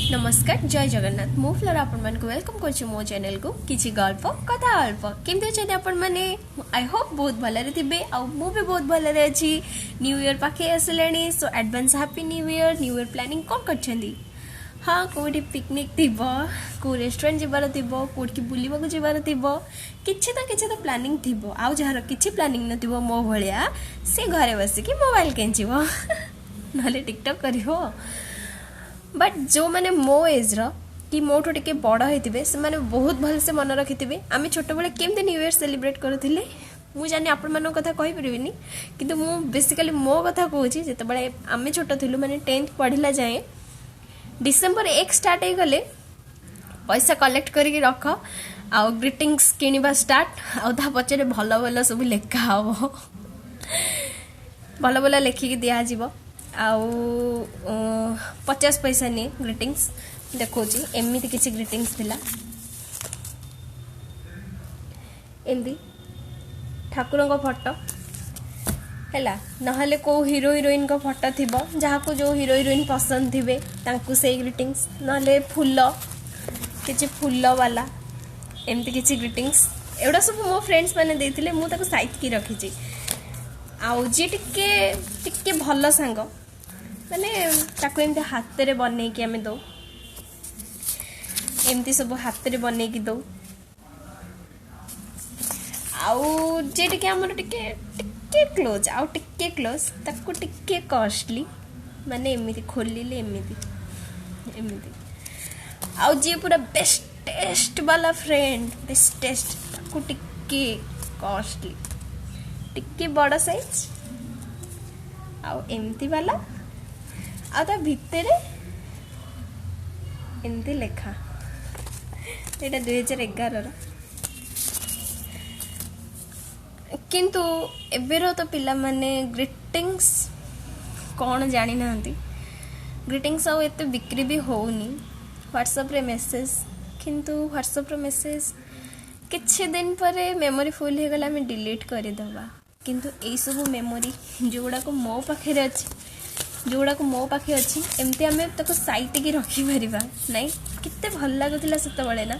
ନମସ୍କାର, ଜୟ ଜଗନ୍ନାଥ। ମୁଁ ଫ୍ଲୋରା ଆପଣମାନଙ୍କୁ welcome କରୁଛି ମୋ ଚ୍ୟାନେଲକୁ, କିଛି ଗଳ୍ପ କଥା ଅଳ୍ପ। କେମିତି ଅଛନ୍ତି ଆପଣମାନେ? I Hope ବହୁତ ଭଲରେ ଥିବେ ଆଉ ମୁଁ ବି ବହୁତ ଭଲରେ ଅଛି। ନ୍ୟୁ ଇୟର୍ ପାଖେଇ ଆସିଲାଣି, so advance happy new year. New year planning କ'ଣ କରିଛନ୍ତି? ହଁ, କେଉଁଠି ପିକନିକ୍ ଥିବ, କେଉଁ ରେଷ୍ଟୁରାଣ୍ଟ ଯିବାର ଥିବ, କେଉଁଠିକି ବୁଲିବାକୁ ଯିବାର ଥିବ, କିଛି ନା କିଛି ତ ପ୍ଲାନିଂ ଥିବ। ଆଉ ଯାହାର କିଛି ପ୍ଲାନିଂ ନଥିବ ମୋ ଭଳିଆ, ସେ ଘରେ ବସିକି ମୋବାଇଲ କେଞ୍ଚିବ, ନହେଲେ ଟିକଟକ୍ କରିବ। ବଟ୍ ଯେଉଁମାନେ ମୋ ଏଜ୍ର କି ମୋଠୁ ଟିକେ ବଡ଼ ହେଇଥିବେ, ସେମାନେ ବହୁତ ଭଲସେ ମନେ ରଖିଥିବେ ଆମେ ଛୋଟବେଳେ କେମିତି ନ୍ୟୁ ଇୟର୍ ସେଲିବ୍ରେଟ୍ କରୁଥିଲେ। ମୁଁ ଜାଣିନି, ଆପଣମାନଙ୍କ କଥା କହିପାରିବିନି, କିନ୍ତୁ ମୁଁ ବେସିକାଲି ମୋ କଥା କହୁଛି। ଯେତେବେଳେ ଆମେ ଛୋଟ ଥିଲୁ, ମାନେ 10th ପଢ଼ିଲା ଯାଏଁ, ଡିସେମ୍ବର 1 ଷ୍ଟାର୍ଟ ହେଇଗଲେ ପଇସା କଲେକ୍ଟ କରିକି ରଖ ଆଉ ଗ୍ରିଟିଂସ୍ କିଣିବା ଷ୍ଟାର୍ଟ। ଆଉ ତା ପଛରେ ଭଲ ଭଲ ସବୁ ଲେଖା ହେବ, ଭଲ ଭଲ ଲେଖିକି ଦିଆଯିବ। ଆଉ 50 ପଇସା ନିଏ ଗ୍ରିଟିଂସ୍। ଦେଖାଉଛି, ଏମିତି କିଛି ଗ୍ରିଟିଂସ୍ ଥିଲା, ଏମିତି ଠାକୁରଙ୍କ ଫଟୋ ହେଲା, ନହେଲେ କେଉଁ ହିରୋ ହିରୋଇନଙ୍କ ଫଟୋ ଥିବ, ଯାହାକୁ ଯେଉଁ ହିରୋ ହିରୋଇନ ପସନ୍ଦ ଥିବେ ତାଙ୍କୁ ସେଇ ଗ୍ରିଟିଂସ୍, ନହେଲେ ଫୁଲ, କିଛି ଫୁଲ ବାଲା ଏମିତି କିଛି ଗ୍ରିଟିଂସ୍। ଏଗୁଡ଼ା ସବୁ ମୋ ଫ୍ରେଣ୍ଡସ୍ ମାନେ ଦେଇଥିଲେ, ମୁଁ ତାକୁ ସାଇତିକି ରଖିଛି। ଆଉ ଯିଏ ଟିକେ ଟିକେ ଭଲ ସାଙ୍ଗ, ମାନେ ତାକୁ ଏମିତି ହାତରେ ବନେଇକି ଆମେ ଦଉ, ଏମିତି ସବୁ ହାତରେ ବନେଇକି ଦଉ। ଆଉ ଯିଏ ଟିକେ ଆମର ଟିକେ ଟିକେ କ୍ଲୋଜ୍, ଆଉ ଟିକେ କ୍ଲୋଜ୍, ତାକୁ ଟିକେ କଷ୍ଟଲି, ମାନେ ଏମିତି ଖୋଲିଲେ ଏମିତି ଏମିତି। ଆଉ ଯିଏ ପୁରା ବେଷ୍ଟେଷ୍ଟ ବାଲା ଫ୍ରେଣ୍ଡ, ବେଷ୍ଟେଷ୍ଟ, ତାକୁ ଟିକେ କଷ୍ଟଲି, ଟିକେ ବଡ଼ ସାଇଜ୍ ଆଉ ଏମିତି ବାଲା, ଆଉ ତା ଭିତରେ ଏମିତି ଲେଖା। ଏଇଟା 2011ର। କିନ୍ତୁ ଏବେର ତ ପିଲାମାନେ ଗ୍ରିଟିଂସ୍ କ'ଣ ଜାଣିନାହାନ୍ତି। ଗ୍ରିଟିଂସ୍ ଆଉ ଏତେ ବିକ୍ରି ବି ହେଉନି, ହ୍ୱାଟ୍ସଆପ୍ରେ ମେସେଜ୍। କିନ୍ତୁ ହ୍ୱାଟ୍ସଆପ୍ର ମେସେଜ୍ କିଛି ଦିନ ପରେ ମେମୋରି ଫୁଲ୍ ହେଇଗଲେ ଆମେ ଡିଲିଟ୍ କରିଦେବା, କିନ୍ତୁ ଏଇସବୁ ମେମୋରି ଯେଉଁଗୁଡ଼ାକ ମୋ ପାଖରେ ଅଛି, ଯେଉଁଗୁଡ଼ାକ ମୋ ପାଖେ ଅଛି, ଏମିତି ଆମେ ତାକୁ ସାଇତିକି ରଖିପାରିବା ନାଇଁ। କେତେ ଭଲ ଲାଗୁଥିଲା ସେତେବେଳେ ନା?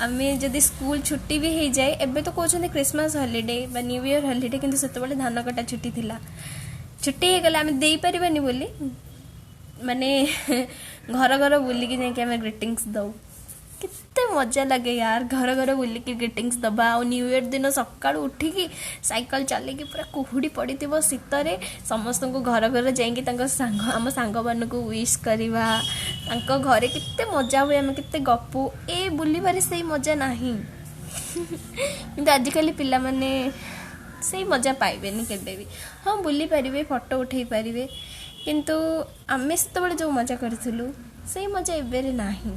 ଆମେ ଯଦି ସ୍କୁଲ ଛୁଟି ବି ହେଇଯାଏ, ଏବେ ତ କହୁଛନ୍ତି ଖ୍ରୀଷ୍ଟମାସ ହଲିଡ଼େ ବା ନ୍ୟୁ ଇୟର୍ ହଲିଡ଼େ, କିନ୍ତୁ ସେତେବେଳେ ଧାନ କଟା ଛୁଟି ଥିଲା। ଛୁଟି ହେଇଗଲେ ଆମେ ଦେଇପାରିବାନି ବୋଲି ମାନେ ଘର ଘର ବୁଲିକି ଯାଇକି ଆମେ ଗ୍ରିଟିଂସ୍ ଦଉ। କେତେ ମଜା ଲାଗେ ୟାର, ଘର ଘର ବୁଲିକି ଗ୍ରିଟିଂସ୍ ଦେବା। ଆଉ ନ୍ୟୁ ଇୟର୍ ଦିନ ସକାଳୁ ଉଠିକି ସାଇକେଲ ଚଲେଇକି ପୁରା କୁହୁଡ଼ି ପଡ଼ିଥିବ ଶୀତରେ, ସମସ୍ତଙ୍କୁ ଘର ଘର ଯାଇକି ତାଙ୍କ ସାଙ୍ଗ, ଆମ ସାଙ୍ଗମାନଙ୍କୁ ୱିଶ୍ କରିବା। ତାଙ୍କ ଘରେ କେତେ ମଜା ହୁଏ, ଆମେ କେତେ ଗପୁ। ଏ ବୁଲିବାରେ ସେଇ ମଜା ନାହିଁ, କିନ୍ତୁ ଆଜିକାଲି ପିଲାମାନେ ସେଇ ମଜା ପାଇବେନି କେବେ ବି। ହଁ, ବୁଲି ପାରିବେ, ଫଟୋ ଉଠେଇ ପାରିବେ, କିନ୍ତୁ ଆମେ ସେତେବେଳେ ଯେଉଁ ମଜା କରିଥିଲୁ ସେଇ ମଜା ଏବେରେ ନାହିଁ।